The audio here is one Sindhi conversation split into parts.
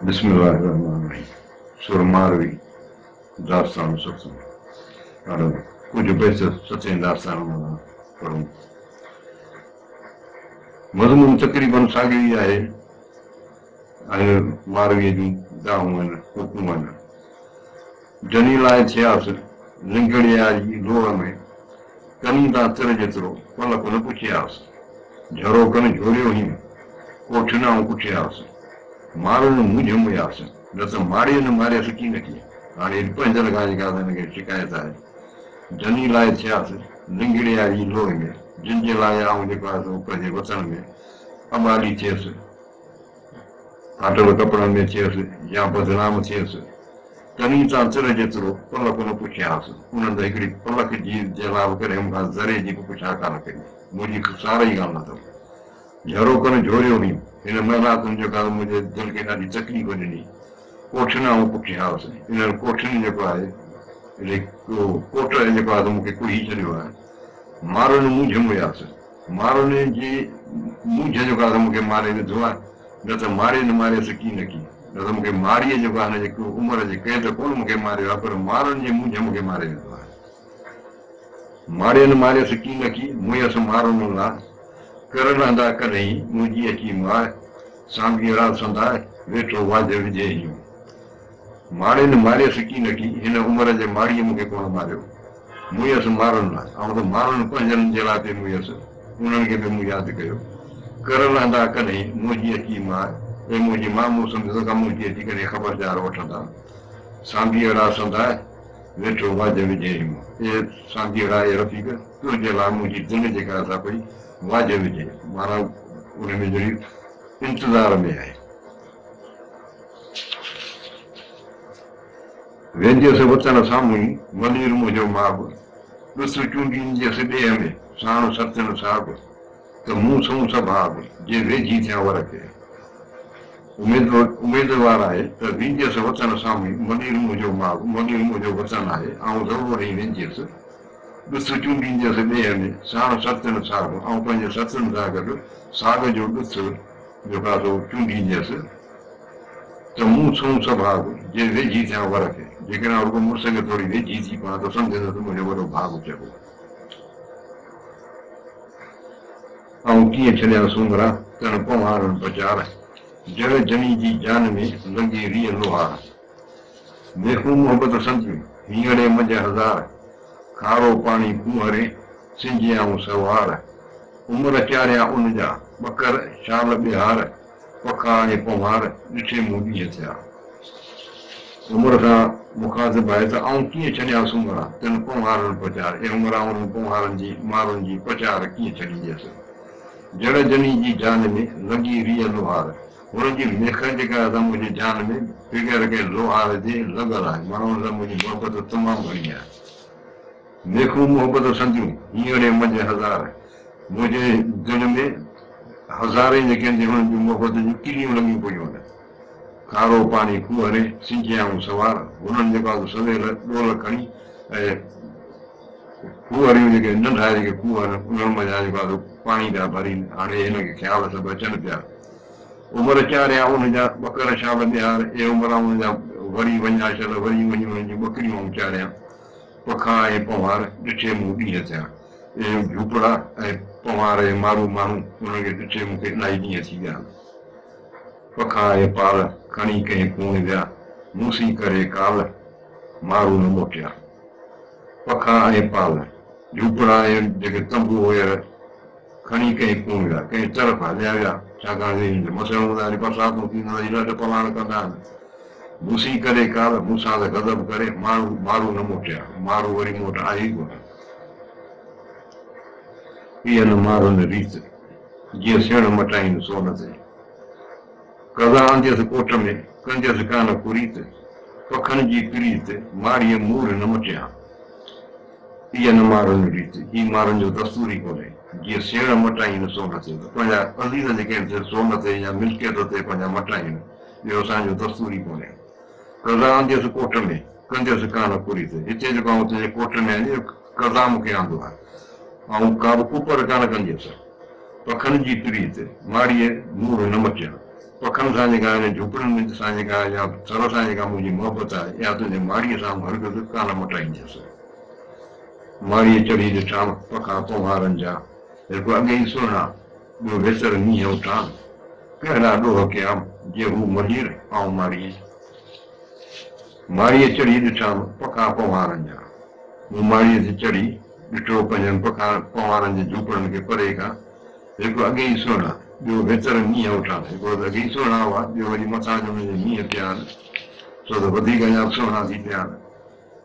بسم الله الرحمن الرحيم. سر ماروي، داستان ستون. هاڻي ڪجهه بيت ستين داستان مان پڙهون. مضمون تقريبن ساڳيو ئي آهي ۽ مارويء جون دانهون آهن، ڪوڪون آهن. جني لاء ٿياس لنگڙيا جي لوڙ ۾، ڪني تان تر جيترو پلڪ نه پڇياس. جهرو ڪن جهوريو هيم، ڪوٺ نه آئون ڪٺياس. مارن مونجهه مياس، نه ته ماڙيء نه ماريس ڪينڪي. هاڻي هيڏ پنهنجن کان جيڪا هن کي شڪايت آهي. جني لاء ٿياس لنگڙيا جي لوهه ۾، جن جي لاء آئون جيڪو آهي سو پنهنجي وطن ۾ اٻالي ٿيس، ڦاٽل ڪپڙن ۾ ٿيس يا بدنام ٿيس. ڪني تان تر جيترو پلڪ نه پڇياس. انهن ته هڪڙي پلڪ جي جي لاء به ڪڏهن مون کان ذري جي به پڇا ڪانه ڪئي. منهنجي سار ئي ڪانه لڌم. جهرو ڪن جهوريو هيم. هن محلاتن جيڪا منهنجي دل کي ڏاڍي تڪليف ڏني. ڪوٺين آئون پٺياس. انهن ڪوٺين جيڪو آهي، انهي ڪوٽ جيڪو آهي سو مون کي ڪوهي ڇڏيو آهي. مارن مونجهه مياس. مارن جي مونجهه جيڪو آهي سو مون کي ماري وڌو آهي. نه ته ماري نه ماريس ڪي نه ڪي. نه ته مون کي ماريء جيڪو آهي هن جي عمر جي قيد ڪونه مون کي ماريو آهي، پر مارن جي مونجهه مون کي ماري وڌو آهي. مارين ماريس ڪي نه ڪي، مئيس مارن لا. ڪر لهندا ڪڏهين، منهنجي اچي ماء. سانگيئڙا سندا، ويٺو واجهه وجهي هيون. ماڙين ماريس ڪي نه ڪي، هن عمر جي ماڙيء مون کي ڪونه ماريو. مئيس مارن لاء، آئون ته مارن پنهنجن جي لاء پئي مئيس، انهن کي پئي مون ياد ڪيو. ڪر لهندا ڪڏهين، منهنجي اچي ماء. اي منهنجي ماء، مون سمجهيو ته ڪا منهنجي اچي ڪڏهين خبر چار وٺندا. سانگيئڙا سندا، ويٺو واجهه وجهي هيون. اي سانگيئڙا، اي رفيق، تنهنجي لاء منهنجي دل جيڪا سا پئي واجهه وجهي، معنيٰ ان ۾ جهڙي انتظار ۾ آهي. وينديس وطن سامهون ئي، ملير منهنجو ماڳ. ڏس چونڊينديس ڏيهه ۾، ساڻ سرتين ساڳ. ته مون سئون سڀاڳ، جي ويجهي ٿيان ور کي. اميدوار آهي ته وينديس وطن سامهون ئي، ملير منهنجو ماڳ، ملير منهنجو وطن آهي، آئون ضرور ئي وينديس. ڏٿ چونڊينديس ڏيهه ۾، ساڻ سرتين ساڳ، آئون پنهنجي سرتين سان گڏ ساڳ جو ڏٿ جيڪو آهي سو چونڊينديس. ته مون سئون سڀاڳ، جي ويجهي ٿيان ور کي. جيڪڏهن آئون رڳو مڙس کي ٿوري ويجهي ٿي پوان ته سمجهندس ته منهنجو وڏو ڀاڳ چئبو. آئون ڪيئن ڇڏيان سومرا، تڻ پنهوارن پچار. جڙ جني جي جان ۾، لڳي ريء لوهار. ميخون محبت سنديون، هينئڙي منجهه هزار. کارو پاڻي کوهري، سنجيائون سوار. عمر چاريان ان جا، ٻڪر شال ٻيهار. پکا ۽ پنهوار، ڏٺي مون ڏينهن ٿيا. عمر سان مخاطب آهي ته آئون ڪيئن ڇڏيان سومرا، تن پنهوارن پچار. اي عمر آئون انهن پنهوارن جي، مارن جي، پچار ڪيئن ڇڏينديس. جڙ جني جي جان ۾، لڳي ريء لوهار. هن جي ميخ جيڪا آهي سا منهنجي جان ۾ بغير ڪنهن لوهار جي لڳل آهي، معنيٰ ان سان منهنجي محبت تمام گهڻي آهي. ميخون محبت سنديون، هينئڙي منجهه هزار. منهنجي دل ۾ هزارين جيڪي آهن هنن جون محبت جون ڪليون لڳيون پيون آهن. کارو پاڻي کوهري، سنجيائون سوار. هنن جيڪو آهي سو سويل ڏول کڻي ۽ کوهريون جيڪي ننڍا جيڪي کوهه آهن انهن منجهان جيڪو آهي سو پاڻي پيا ڀرين. هاڻي هن کي خيال سڀ اچن پيا. عمر چاريا ان جا ٻڪر شال ٻيهار. اي عمر آئون ان جا وري وڃان شل وري وڃي انهن جون ٻڪريون آئون چاريان. پکا ۽ پنهوار ڏٺي مون ڏينهن ٿيا. اهي جهوپڙا ۽ پنهوار ۽ مارو ماڻهو انهن کي ڏٺي مون کي الاهي ڏينهن ٿي ويا. پکا ۽ پال کڻي ڪنهن ڪوڻ ويا، مون سين ڪري ڪال، مارو نه موٽيا. پکا ۽ پال، جهوپڙا ۽ جيڪي تنبو وغيره کڻي ڪنهن ڪوڻ ويا، ڪنهن طرف هليا ويا، ڇاڪاڻ جو هن جو مسڻ هوندا آهن، برساتون ٿينديون آهن، لڏ پلاڻ ڪندا آهن. مون سين ڪري ڪال، مون سان ته غضب ڪري، ماڻهو مارو نه موٽيا، مارو وري مون وٽ آيو ئي ڪونه. اها نه مارن ريت، جيئن سيڻ مٽائين سون تي. قضا آنديس ڪوٽ ۾، ڪنديس ڪانه ڪريت، پکن جي پريت، ماريء مور نه مٽيان. اها نه مارن ريت، هي مارن جو دستور ئي ڪونهي. جيئن سيڻ مٽائين سون تي، ته پنهنجا عزيز جيڪي آهن سي سون تي يا ملڪيت تي پنهنجا مٽائين، اهو اسان جو دستور ئي ڪونهي. قضا آنديس ڪوٽ ۾، ڪنديس ڪانه ڪريت، هتي جيڪو آئون تنهنجي ڪوٽ ۾ آهيان، اهو قضا مون کي آندو آهي. آئون ڪا به ڪپر ڪانه ڪنديس. پکن جي پريت، ماڙيء مور نه مٽيان. پکن سان جيڪا آهي جهوپڙين سان جيڪا يا ٿر سان جيڪا منهنجي محبت آهي، اها تنهنجي ماڙيء سان هرگز ڪانه مٽائينديس. ماڙيء چڙهي ڏٺام، پکا پنهوارن جا، هڪ اڳي ئي سهڻا، ٻيو ويتر مينهن اٺان. ڪهڙا ڏوهه ڪيام، جي هو ملير، آئون ماڙيء. ماڙيء چڙهي ڏٺام، پکا پنهوارن جا. مون ماڙيء تي چڙهي ڏٺو پنهنجن پکا پنهوارن جي جهوپڙن کي پري کان. هڪ اڳي ئي سهڻا، ٻيو ويتر مينهن اٺان. هڪڙو ته اڳي ئي سهڻا هئا، ٻيو وري مٿان جو انهن جي مينهن پيا آهن، سو ته وڌيڪ اڃا به سهڻا ٿي پيا آهن.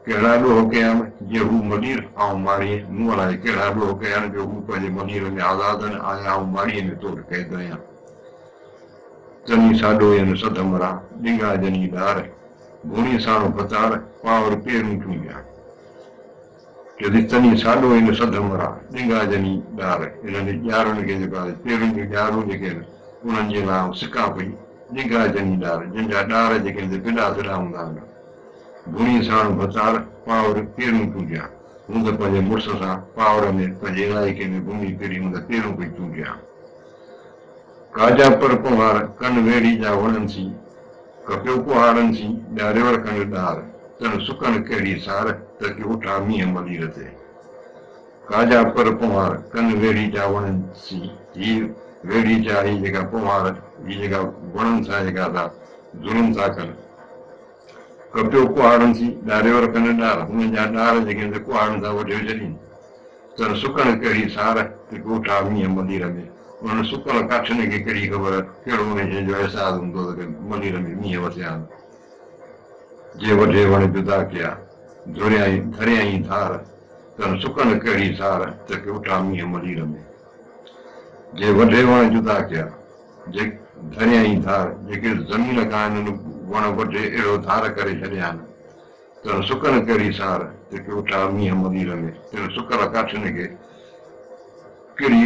ڪهڙا ڏوهه ڪيام، جي هو ملير، آئون ماڙيء. مون الائي ڪهڙا ڏوهه ڪيا آهن، جو هو پنهنجي ملير ۾ آزاد آهن ۽ آئون ماڙيء ۾ توڙ قيد آهيان. تني ساڏو ين سڌ مرا، ڏنگا جني ڏار، ڀوڻي ساڻو ڀتار، پاور پيرون چونڊيا. چئي ٿي، تني ساڏو ين سڌ مرا، ڏنگا جني ڏار. انهن ڄارن کي جيڪو آهي، پيرن جون ڄارون جيڪي آهن، انهن جي لاء آئون سڪان پئي. ڏنگا جني ڏار، جن جا ڏار جيڪي آهن سي ڦڏا ڦڏا هوندا آهن. ڀوڻي ساڻ ڀتار، پاور پيرون چونڊيا. هوند پنهنجي مڙس سان پاور ۾ پنهنجي علائقي ۾ گهمي ڦري هوند پيرون پئي چونڊيا. ڪاجا پر پنهوار، ڪن ويڙهي جا وڻن سين، ڪپيو ڪهاڙن سين، ٻيا ريور کنڊ ڏار، تن سڪن ڪهڙي سار، ته ڪي اٺا مينهن ملير تي. ڪاجا پر پنهوار، ڪن ويڙهي جا وڻن سين، هي ويڙهي جا هي جيڪا پنهوار، هي جيڪا وڻن سان جيڪا ٿا ظلم ٿا ڪن. ڪپيو ڪهاڙن سين، ڏاريور ڪن ڏار، هنن جا ڏار جيڪي آهن سي ڪهاڙن سان وڍيو ڇڏين. تن سڪڻ ڪهڙي سار، ته ڳوٺا مينهن ملير ۾. انهن سڪل ڪاٺين کي ڪهڙي خبر، ڪهڙو انهن شين جو احساس هوندو ته ملير ۾ مينهن وسيا آهن. جي وڍي وڻ جدا ڪيا، ڌريائين ڌريائين ڌار، تن سڪڻ ڪهڙي سار، ته ڳوٺا مينهن ملير ۾. جي وڍي وڻ جدا ڪيا. جي ڌريائين ڌار، جيڪي زمين کان هنن وڻ وڍي اهڙو ڌار ڪري ڇڏيا آهن، تن سڪن ڪهڙي سار، ته ڪيوٽا مينهن ملير ۾، تن سڪل ڪاٺين کي ڪهڙي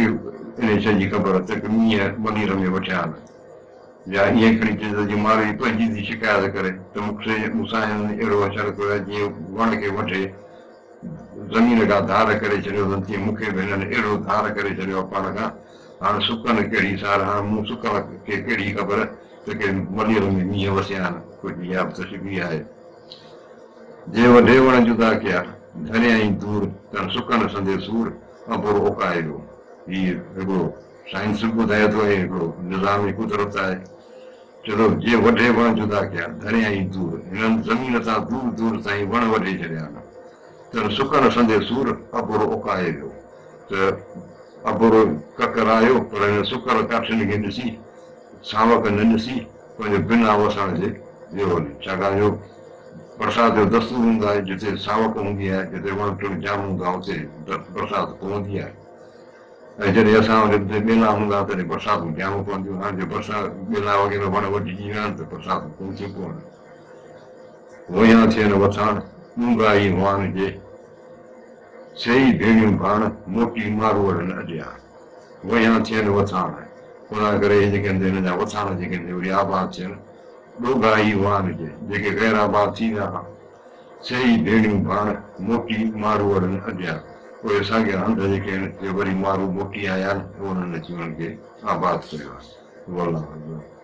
انهي شيء جي خبر، ته ڪي مينهن ملير ۾ وٺيا آهن. يا ائين کڻي چئجي ته جي ماروي پنهنجي ٿي شڪايت ڪري، ته مون کي مون سان هنن اهڙو حشر ڪيو آهي، جيئن وڻ کي وڍي زمين کان ڌار ڪري ڇڏيو اٿن، تيئن مون کي به هنن اهڙو ڌار ڪري ڇڏيو آهي پاڻ کان. هاڻ سڪن ڪهڙي سار، هاڻ مون سڪل کي ڪهڙي خبر ته ڪي ملير ۾ مينهن وسيا آهن. ڪجهه اها به تشبيهه آهي. جي وڍي وڻ جدا ڪيا، ڌريائين دور، تن سڪن سندي سور، اڀر اوڪائي ويو. هي هڪڙو سائنس به ٻڌائي ٿو ۽ هڪڙو نظام قدرت آهي. چئي ٿو، جي وڍي وڻ جدا ڪيا، ڌريائين دور، هنن زمين تان دور دور تائين وڻ وڍي ڇڏيا آهن. تن سڪن سندي سور، اڀر اوڪائي ويو. ته اڀر ڪڪر آيو، پر هن سڪل ڪاٺين کي ڏسي، ساوڪ نه ڏسي، پنهنجو بنا وسڻ جي ويو هلي. ڇاڪاڻ جو برسات جو دستور هوندو آهي، جتي ساوڪ هوندي آهي، جتي وڻ ٽڻ جام هوندا، اتي برسات پوندي آهي. ۽ جڏهن اسان وٽ اتي ٻيلا هوندا، تڏهن برساتون جام پونديون. هاڻ جو برسات ٻيلا وغيره وڻ وڍجي ويا آهن ته برساتون ڪونه ٿيون پون. وهيان ٿين وٿاڻ، ڏونگها ئي هئان جي. سي ئي ڀيڻيون ڀاڻ، موٽي ماروئڙن اڏيا. وهيان ٿين وٿاڻ، خدا ڪري هي جيڪي آهن هنن جا وٿاڻ جيڪي آهن وري آباد ٿين. ڏوگها ئي هئان جي، جيڪي غير آباد ٿي ويا ها. سي ئي ڀيڻيون ڀاڻ، موٽي ماروئڙن اڏيا. اهي ساڳيا هنڌ جيڪي آهن، سي وري مارو موٽي آيا آهن ۽ انهن اچي انهن کي آباد ڪيو آهي. والله اعلم.